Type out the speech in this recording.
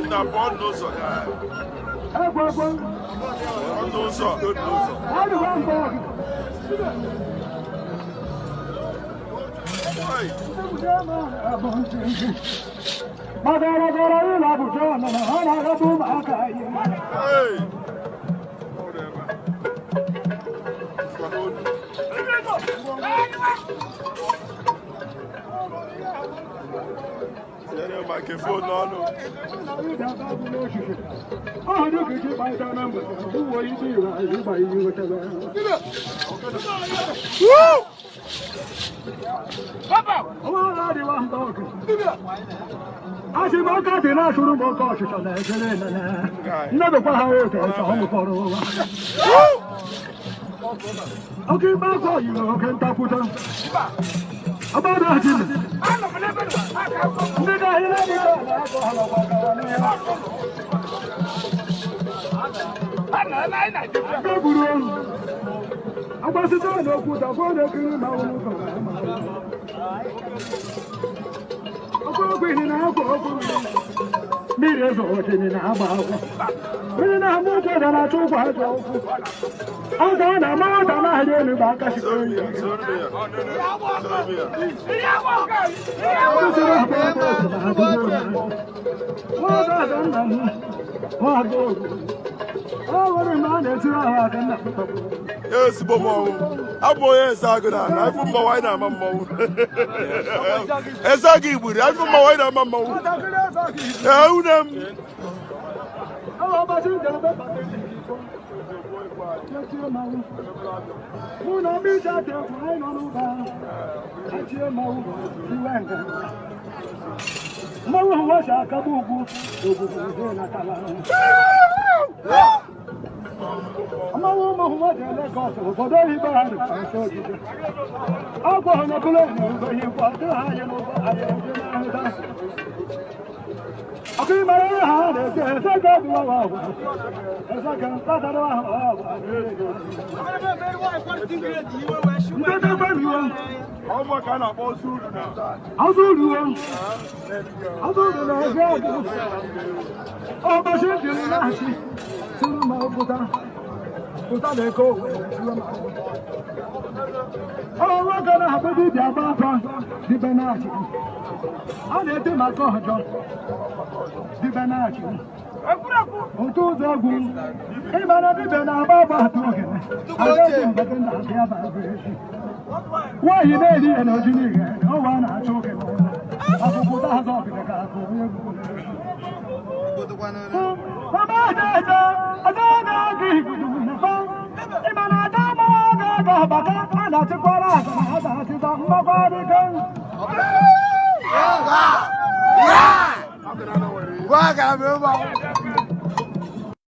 Na pụọ n'ụzọ ya. Pụọ n'ụzọ. Hey. Hey. Ọ dị ebe a. Fọdụ. Tinyere microphone n'ọnụ. Oke mgbakọ yiri oke ntakwute. Ọgbọdọ jiri. Ndị ga-ahịrị ndị ga-agụ ha n'ọgbakọ n'ihe. Ndị gburu ohu. Agbasite n'okwu dakwa na-ekiri ma ụlọ ụka ma. Okwu okwu ihe na-akwa okwu mmiri ezo ochiri na-agba agwọ. Mmiri na-ama ụkwụ ga na-achụ ụkwụ ajọ ụkwụ. Ọ ga na-ama ụda na-ahịa elu bụ aka shikere ya. Soro ya. Soro ya. Ezigbo mmọnwụ. Abụ onye eze agụ na ana afụ mmọnwụ anyị na-ama mmọnwụ. Eze agụ igburi afụ mmọnwụ anyị na-ama mmọnwụ. Ee, une m. Mmanwụ ụwa si akagbu ugwu ogwugwu ihe natala. Mmanwụ ụmụ nwa dị Legọs obodo oyibo ha rụrụ nso ogige. Ọgwụ ọnọbụla na-ebe ihe kwado ha anyị n'ụgbọ anyị eje n'ahụta. Ọkụ ịmara ihe ha na-ete eze ga bụ ọwa ọgwụ. Eze ga mkpatara ahụ ọgwụ. Ndị debe ruo. Ọmụ ka a na-akpọ ozu uru na. Azụ ruo. Azụ uru na-eze ọgwụ. Ọbọchị jiri na-achị siri ma pụta. Pụta na-eke owe siri ma pụta. Ọ nwoke na-akpọ dibịa agba afa dibịa na-achị. A na-ete maka ọjọ dibịa na-achị. Otu ụzọ ọgwụ ịmara dibịa na-agba agba atụ ogene. Ada mgbede na-abịa bụ echi. Nwaanyị na-eri ihe n'oji n'ihe ọwa na-achọ oge n'ụlọ. Akwụkwọ azụ ọgịda ga-akụ onye gburu.